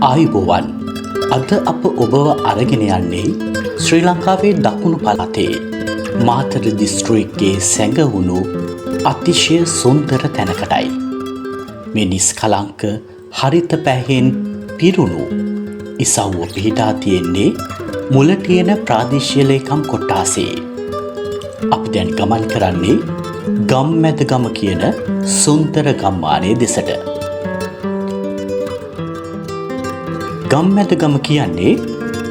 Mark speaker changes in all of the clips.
Speaker 1: ආයුබෝවන්. අද අප ඔබව අරගෙන යන්නේ ශ්‍රී ලංකාවේ දකුණු පළාතේ මාතර දිස්ත්‍රික්කයේ සැඟවුණු අතිශය සුන්දර තැනකටයි. මේ නිස්කලංක හරිත පැහෙන් පිරුණු ඉසව්ව පිහිටා තියෙන්නේ මුලටියන ප්‍රාදේශීය ලේකම් කොට්ටාසේ. අපි දැන් ගමන් කරන්නේ ගම්මැදගම කියන සුන්දර ගම්මානයේ දෙසට. ගම්මැදගම කියන්නේ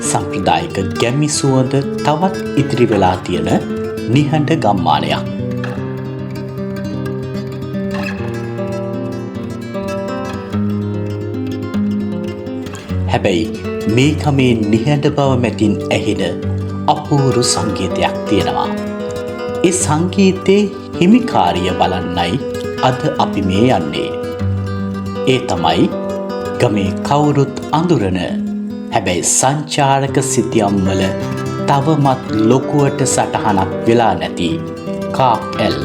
Speaker 1: සම්ප්‍රදායික ගැමි සුවඳ තවත් ඉතිරි වෙලා තියෙන නිහඬ ගම්මානයක්. හැබැයි මේ ගමේ නිහඬ බව මැතින් ඇහෙන අපූරු සංගීතයක් තියෙනවා. ඒ සංගීතයේ හිමිකාරිය බලන්නයි අද අපි මේ යන්නේ. ඒ තමයි ගමේ කවුරුත් අඳුරන හැබැයි සංචාරක සිතියම් වල තවමත් ලොකුවට සටහනක් වෙලා නැති කාක් ඇල්ල.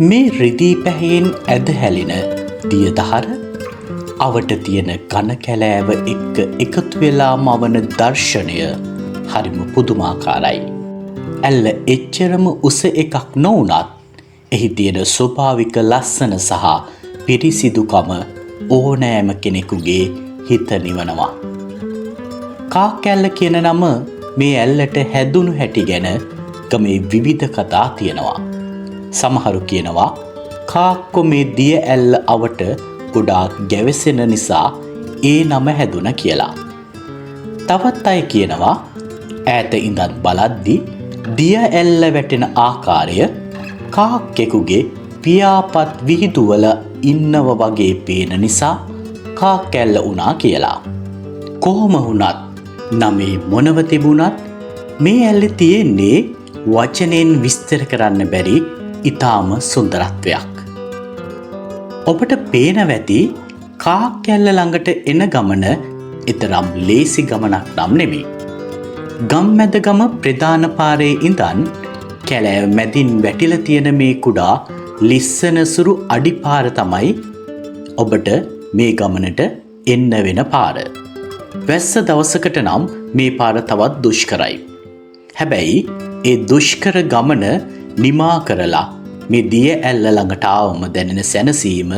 Speaker 1: මේ රිදී පැහැයෙන් ඇදහැලෙන දියදහර අවට තියෙන ඝන කැලෑව එක්ක එකතු වෙලා මවන දර්ශනය හරිම පුදුමාකාරයි. ඇල්ල එච්චරම උස එකක් නොවුනත් එහි තියෙන ස්වභාවික ලස්සන සහ පිරිසිදුකම ඕනෑම කෙනෙකුගේ හිත නිවනවා. කාක් ඇල්ල කියන නම මේ ඇල්ලට හැදුණු හැටි ගැන ගමේ විවිධ කතා තියෙනවා. සමහරු කියනවා කාක්කො මේ දිය ඇල්ල අවට ගොඩාක් ගැවසෙන නිසා ඒ නම හැදුන කියලා. තවත් අය කියනවා ඈත ඉඳන් බලද්දි දිය ඇල්ල වැටෙන ආකාරය කාක්කෙකුගේ පියාපත් විහිදුවල ඉන්නව වගේ පේන නිසා කාක් ඇල්ල වුණා කියලා. කොහොම වුණත් නමේ මොනව තිබුණත් මේ ඇල්ලේ තියෙන්නේ වචනෙන් විස්තර කරන්න බැරි ඉතාම සුන්දරත්වයක්. ඔබට පේනව ඇති කාක් ඇල්ල ළඟට එන ගමන එතරම් ලේසි ගමනක් නම් නෙමෙයි. ගම්මැදගම ප්‍රධාන පාරේ ඉඳන් කැලෑව මැදින් වැටිලා තියෙන මේ කුඩා ලිස්සනසුරු අඩිපාර තමයි ඔබට මේ ගමනට එන්න වෙන පාර. වැස්ස දවසකට නම් මේ පාර තවත් දුෂ්කරයි. හැබැයි ඒ දුෂ්කර ගමන නිමා කරලා මේ දිය ඇල්ල ළඟට ආවම දැනෙන සැනසීම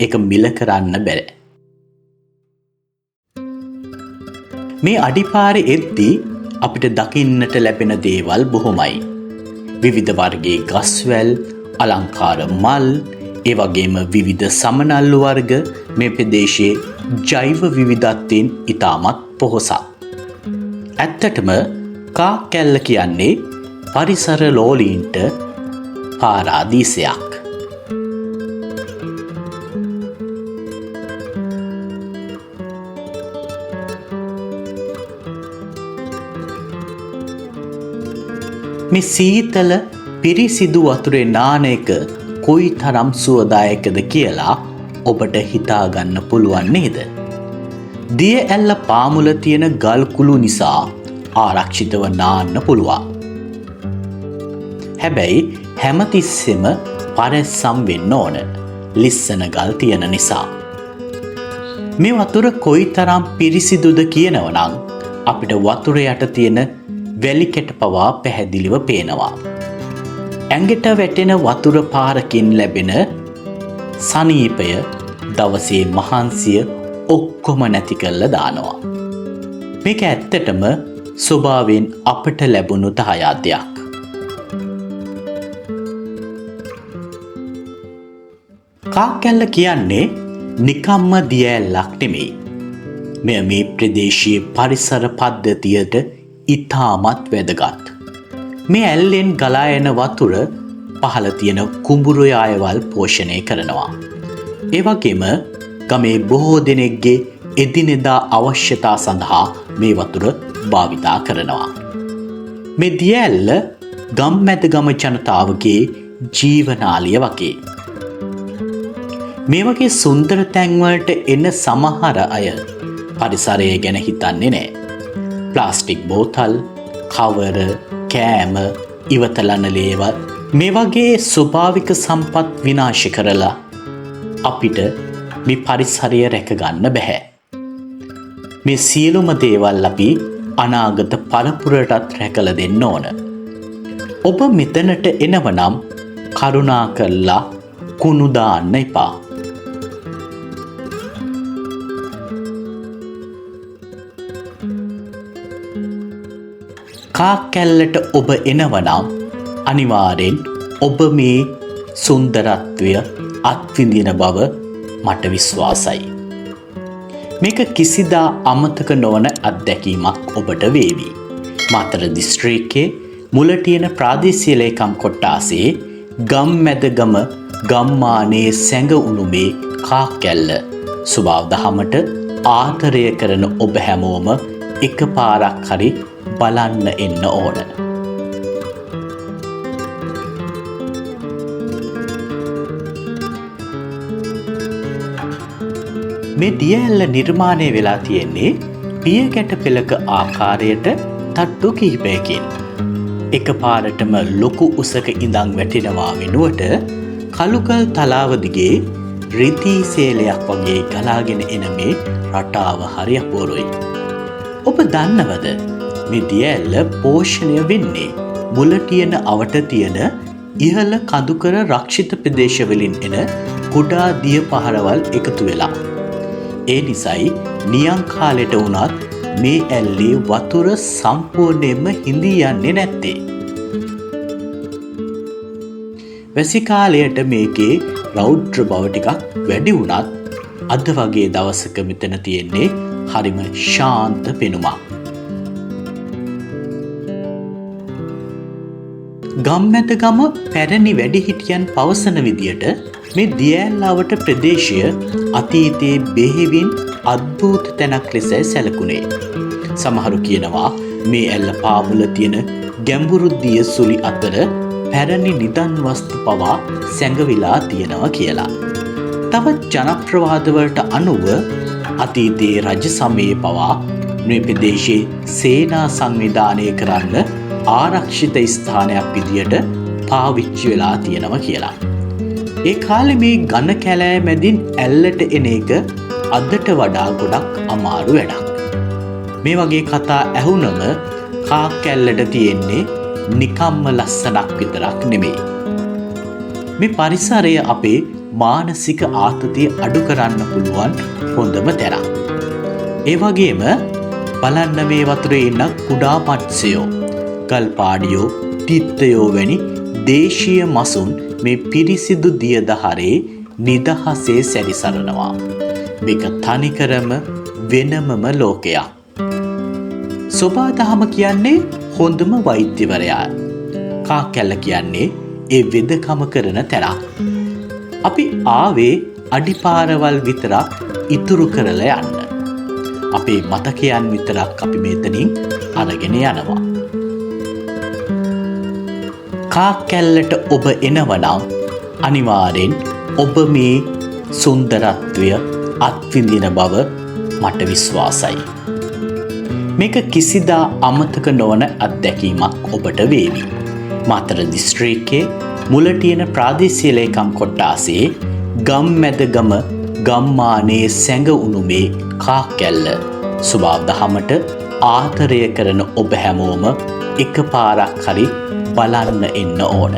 Speaker 1: ඒක මිල කරන්න බැහැ. මේ අඩිපාරේ එද්දී අපිට දකින්නට ලැබෙන දේවල් බොහොමයි. විවිධ වර්ගයේ ගස්වැල්, අලංකාර මල්, ඒ වගේම විවිධ සමනල්ලු වර්ග මේ ප්‍රදේශයේ ජෛව විවිධත්වයෙන් ඉතාමත් පොහොසත්. ඇත්තටම කාක් ඇල්ල කියන්නේ පරිසර ලෝලීන්ට පාරාදීසයක්. මේ සීතල පිරිසිදු වතුරේ නාන එක කොයි තරම් සුවදායකද කියලා ඔබට හිතාගන්න පුළුවන් නේද? දිය ඇල්ල පාමුල තියෙන ගල් කුළු නිසා ආරක්ෂිතව නාන්න පුළුවන්. හැබැයි හැමතිස්සෙම පරෙස්සම් වෙන්න ඕන. ලිස්සන ගල් තියෙන නිසා. මේ වතුර කොයි තරම් පිරිසිදුද කියනවනම් අපිට වතුර යට තියෙන වැලි කැට පවා පැහැදිලිව පේනවා. ඇඟට වැටෙන වතුර පාරකින් ලැබෙන සනීපය දවසේ මහන්සිය ඔක්කොම නැති කරලා දානවා. මේක ඇත්තටම ස්වභාවයෙන් අපට ලැබුණු දායාදයක්. කාක් ඇල්ල කියන්නේ නිකම්ම දිය ඇල්ලක් නෙමෙයි. මෙය මේ ප්‍රදේශයේ පරිසර පද්ධතියට ඉතාමත් වැදගත්. මේ ඇල්ලෙන් ගලා එන වතුර පහළ තියෙන කුඹුරු යායවල් පෝෂණය කරනවා. ඒ වගේම ගමේ බොහෝ දෙනෙක්ගේ එදිනෙදා අවශ්‍යතා සඳහා මේ වතුර භාවිතා කරනවා. මේ දිය ඇල්ල ගම්මැදගම ජනතාවගේ ජීවනාලිය වගේ. මේ වගේ සුන්දර තැන්වලට එන සමහර අය පරිසරය ගැන හිතන්නේ නෑ. ප්ලාස්ටික් බෝතල්, කවර, කෑම, ඉවතලන ලේවල් මේ වගේ ස්වභාවික සම්පත් විනාශ කරලා අපිට මේ පරිසරය රැකගන්න බැහැ. මේ සියලුම දේවල් අපි අනාගත පරපුරටත් රැකලා දෙන්න ඕන. ඔබ මෙතනට එනවනම් කරුණා කරලා කුණු දාන්න එපා. කාක්කැල්ලට ඔබ එනවනම් අනිවාර්යෙන් ඔබ මේ සුන්දරත්වය අත්විඳින බව මට විශ්වාසයි. මේක කිසිදා අමතක නොවන අත්දැකීමක් ඔබට වේවි. මාතර දිස්ත්‍රික්කයේ මුලටියන ප්‍රාදේශීය ලේකම් කොට්ටාසේ ගම්මැදගම ගම්මානයේ සැඟවුණු මේ කාක්කැල්ල ස්වභාව දහමට ආදරය කරන ඔබ හැමෝම එකපාරක් හරි බලන්න එන්න ඕන. මේ දිය ඇල්ල නිර්මාණය වෙලා තියෙන්නේ පියගැට පෙළක ආකාරයට තට්ටු කිහිපයකින්. එකපාරටම ලොකු උසක ඉඳන් වැටෙනවා වෙනුවට කළුගල් තලාව දිගේ රිදී සේලයක් වගේ ගලාගෙන එන මේ රටාව හරි අපූරුයි. ඔබ දන්නවද මේ දිය ඇල්ල පෝෂණය වෙන්නේ මුලටියන අවට තියෙන ඉහළ කඳුකර රක්ෂිත ප්‍රදේශවලින් එන කුඩා දිය පහරවල් එකතු වෙලා. ඒ නිසයි නියං කාලෙට වුණත් මේ ඇල්ලේ වතුර සම්පූර්ණයෙන්ම හිඳී යන්නේ නැත්තේ. වැසි කාලයට මේකේ රෞද්‍ර බව ටිකක් වැඩි වුණත් අද වගේ දවසක මෙතන තියෙන්නේ හරිම ශාන්ත පෙනුමක්. ගම්මැදගම පැරණි වැඩිහිටියන් පවසන විදියට මේ දියඇල්ලාවට ප්‍රදේශය අතීතයේ බෙහෙවින් අద్භූත තැනක් ලෙසයි සැලකුණේ. සමහරු කියනවා මේ ඇල්ල පාමුල තියෙන ගැඹුරු දිය සුළි අතර පැරණි නිදන් වස්තු පවා සැඟවිලා තියෙනවා කියලා. තවත් ජනප්‍රවාදවලට අනුව අතීතයේ රජ සමයේ පවා මේ ප්‍රදේශයේ සේනා සංවිධානය කරන්න ආරක්ෂිත ස්ථානයක් විදියට පාවිච්චි වෙලා තියෙනවා කියලා. ඒ කාලේ මේ ඝන කැලෑ මැදින් ඇල්ලට එන එක අදට වඩා ගොඩක් අමාරු වැඩක්. මේ වගේ කතා ඇහුනම කාක්කැල්ලට තියෙන්නේ නිකම්ම ලස්සනක් විතරක් නෙමෙයි. මේ පරිසරය අපේ මානසික ආතතිය අඩු කරන්න පුළුවන් හොඳම තැනක්. ඒ වගේම බලන්න මේ වතුරේ ඉන්න කුඩා මත්ස්‍යයෝ, ගල්පාඩියෝ, තිත්තයෝ වැනි දේශීය මසුන් මේ පිරිසිදු දියදහරේ නිදහසේ සැරිසරනවා. මේක තනිකරම වෙනමම ලෝකයක්. සොබාදහම කියන්නේ හොඳම වෛද්‍යවරයා. කාක්කැල්ල කියන්නේ ඒ වෙදකම කරන තැනක්. අපි ආවේ අඩිපාරවල් විතරක් ඉතුරු කරලා යන්න. අපේ මතකයන් විතරක් අපි මෙතනින් අරගෙන යනවා. කාක්කැල්ලට ඔබ එනවනම් අනිවාර්යෙන් ඔබ මේ සුන්දරත්වය අත්විඳින බව මට විශ්වාසයි. මේක කිසිදා අමතක නොවන අත්දැකීමක් ඔබට වේවි. මාතර දිස්ත්‍රික්කයේ මුලටියන ප්‍රාදේශීය ලේකම් කොට්ටාසේ ගම්මැදගම ගම්මානයේ සැඟවුණු මේ කාක්කැල්ල ස්වභාව දහමට ආදරය කරන ඔබ හැමෝම එකපාරක් හරි බලන්න එන්න ඕන.